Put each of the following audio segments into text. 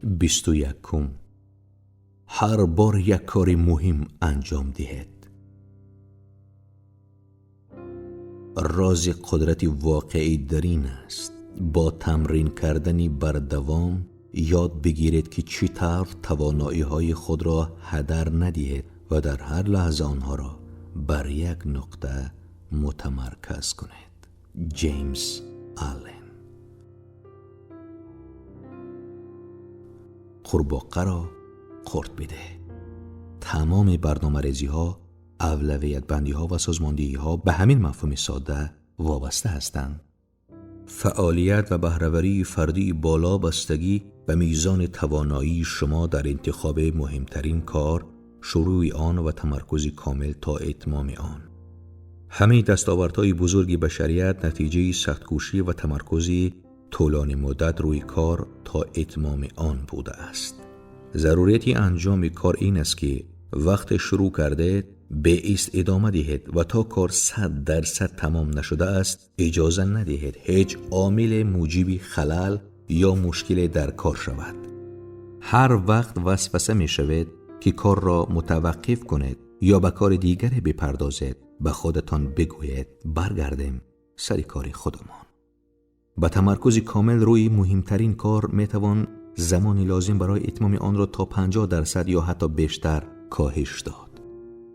21. Ҳар бор як кори муҳим анҷом диҳед. Рози қудрати воқеӣ дар ин аст. Бо тамрин кардани бардавом ёд бигиред, ки чӣ тавр тавоноиҳои худро ҳадар надиҳед ва дар ҳар лаҳза онҳоро бар як нуқта мутамарказ кунед. Ҷеймс Аллен. Қурбоқаро қурт бидеҳ. Тамоми барномарезиҳо, авлавиятбандиҳо ва созмондиҳиҳо ба ҳамин мафҳуми сода вобаста ҳастанд. Фаъолият ва баҳраварии фардии боло бастагӣ ба мизони тавоноии шумо дар интихоби муҳимтарин кор, шурӯи он ва тамаркузи комил то итмоми он. Ҳамаи дастовардҳои бузурги башарият натиҷаи сахткӯшӣ ва тамаркузи тӯлонӣ муддат рӯи кор то итмоми он будааст. Зарурияти анҷоми кор ин аст, ки вақте шурӯъ кардед, беист идома диҳед ва то кор 100% тамом нашудааст, иҷоза надиҳед ҳеҷ омиле муҷиби халал ё мушкиле дар кор шавад. Ҳар вақт васваса мешавед, ки корро мутаваққиф кунед ё ба кори дигаре бипардозед, ба худатон бигӯед: баргардем сари кори худамон. Ба тамаркузи комил рӯи муҳимтарин кор метавон замони лозим барои итмоми онро то 50% ё ҳатто бештар коҳиш дод.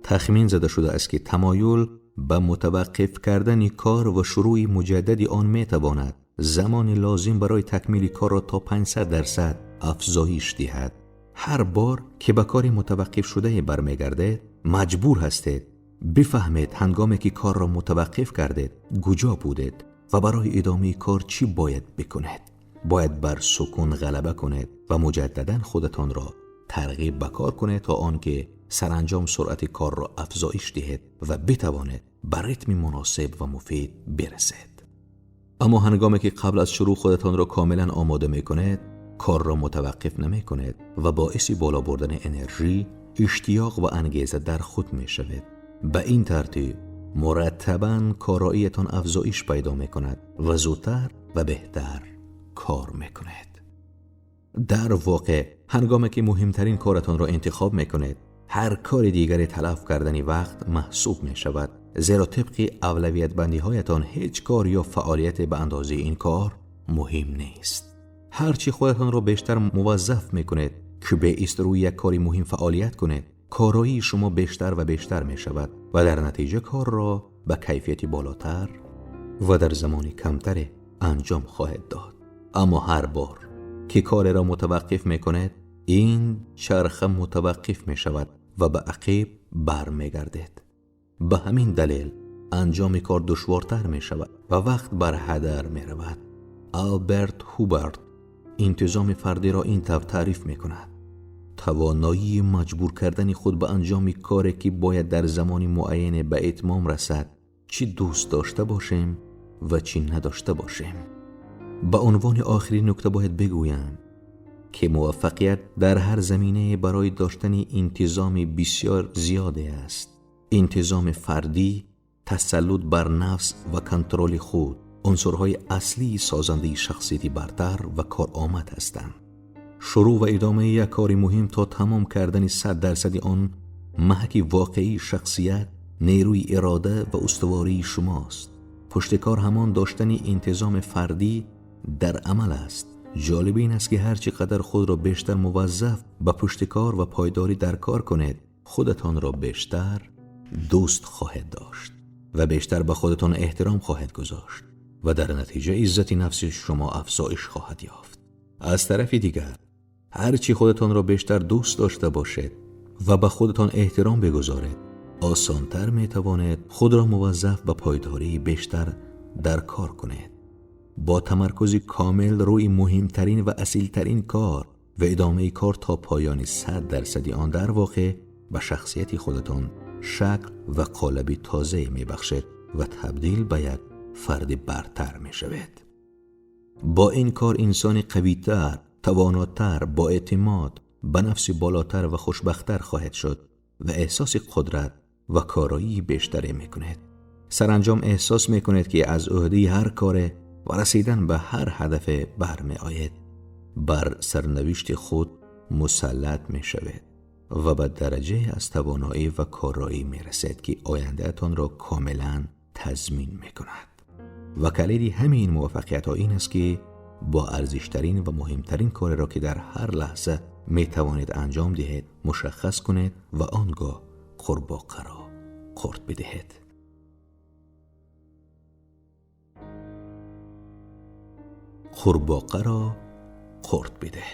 Тахмин зада шудааст, ки тамоюл ба мутаваққиф кардани кор ва шурӯи муҷаддади он метавонад замони лозим барои такмили корро то 500% афзоиш диҳад. Ҳар бор ки ба кори мутаваққифшудае бармегардед, маҷбур ҳастед бифаҳмед, ҳангоме ки корро мутаваққиф кардед, куҷо будед ва барои идомаи кор чӣ бояд бикунед. Бояд бар сукун ғалаба кунед ва муҷаддадан худатонро тарғиб ба кор кунед, то он ки саранҷом суръати корро афзоиш диҳед ва битавонед ба ритми муносиб ва муфид бирасед. Аммо ҳангоме ки қабл аз шурӯъ худатонро комилан омода мекунед, корро мутаваққиф намекунед ва боиси боло бурдани энержӣ, иштиёқ ва ангеза дар худ мешавед. Ба ин тартиб мураттабан короиятон афзоиш пайдо мекунад ва зудтар ва беҳтар кор мекунед. Дар воқеъ, ҳангоме ки муҳимтарин коратонро интихоб мекунед, ҳар кори дигаре талаф кардани вақт маҳсуб мешавад, зеро тибқи авлавиятбандиҳоятон ҳеҷ кор ё фаъолияте ба андозаи ин кор муҳим нест. Ҳарчи худатонро бештар муваззаф мекунед, ки беист рӯи як кори муҳим фаъолият кунед, короии шумо бештар ва бештар мешавад ва дар натиҷа корро ба кайфияти болотар ва дар замони камтаре анҷом хоҳед дод. Аммо ҳар бор ки кореро мутаваққиф мекунед, ин чарха мутаваққиф мешавад ва ба ақиб бармегардед. Ба ҳамин далел анҷоми кор душвортар мешавад ва вақт бар ҳадар меравад. Алберт Ҳубард интизоми фардиро ин тавр таъриф мекунад: тавоноии маҷбур кардани худ ба анҷоми коре, ки бояд дар замони муайяне ба итмом расад, чӣ дӯст дошта бошем ва чӣ надошта бошем. Ба унвони охирин нукта бояд бигӯям, ки муваффақият дар ҳар заминае барои доштани интизоми бисёр зиёде аст. Интизоми фардӣ, тасаллут бар нафс ва контроли худ унсурҳои аслии созандаи шахсияти бартар ва коромад ҳастанд. Шурӯъ ва идомаи як кори муҳим то тамом кардани 100% он маҳаки воқеии шахсият, нерӯи ирода ва устувории шумост. Пуштикор ҳамон доштани интизоми фардӣ дар амал аст. Ҷолиб ин аст, ки ҳар чӣ қадар худро бештар муваззаф ба пуштикор ва пойдорӣ дар кор кунед, худатонро бештар дӯст хоҳед дошт ва бештар ба худатон эҳтиром хоҳед гузошт ва дар натиҷа иззати нафси шумо афзоиш хоҳад ёфт. Аз тарафи дигар, ҳар чӣ худатонро бештар дӯст дошта бошед ва ба худатон эҳтиром бигузоред, осонтар метавонед худро муваззаф ба пойдории бештар дар кор кунед. Бо тамаркузи комил рӯи муҳимтарин ва асилтарин кор ва идомаи кор то поёни 100% он дар воқеъ ба шахсияти худатон шакл ва қолаби тозае мебахшед ва табдил ба як фарди бартар мешавед. Бо ин кор инсони қавитар, тавонотар, боэътимод, ба нафси болотар ва хушбахттар хоҳед шуд ва эҳсоси қудрат ва короии бештаре мекунед. Саранҷом эҳсос мекунед, ки аз ӯҳдаи ҳар коре ва расидан ба ҳар ҳадафе бармеоед. бар сарнавишти худ мусаллат мешавед ва ба дараҷае аз тавоноӣ ва корроӣ мерасед, ки ояндаатонро комилан тазмин мекунад. Ва калиди ҳамаи ин муваффақиятҳо ин аст, ки бо арзиштарин ва муҳимтарин кореро, ки дар ҳар лаҳза метавонед анҷом диҳед, мушаххас кунед ва он гоҳ қурбоқаро қурт бидиҳед. Қурбоқаро қурт бидеҳ.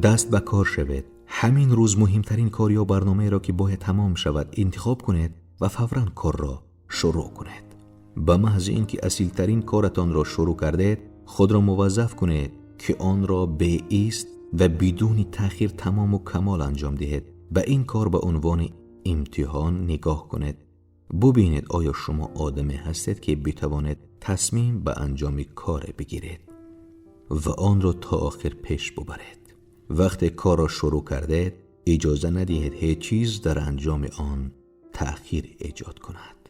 Даст ба кор шавед. Ҳамин рӯз муҳимтарин кор ё барномаеро, ки бояд тамом шавад, интихоб кунед ва фавран корро шурӯъ кунед. Ба маҳзи ин ки асилтарин коратонро шурӯъ кардед, худро муваззаф кунед, ки онро беист ва бидуни таъхир тамому камол анҷом диҳед. Ба ин кор ба унвони имтиҳон нигоҳ кунед. Бубинед, оё шумо одаме ҳастед, ки битавонед тасмим ба анҷоми коре бигиред ва онро то охир пеш бубаред. Вақте корро шурӯъ кардед, иҷоза надиҳед ҳеҷ чиз дар анҷоми он таъхир эҷод кунад.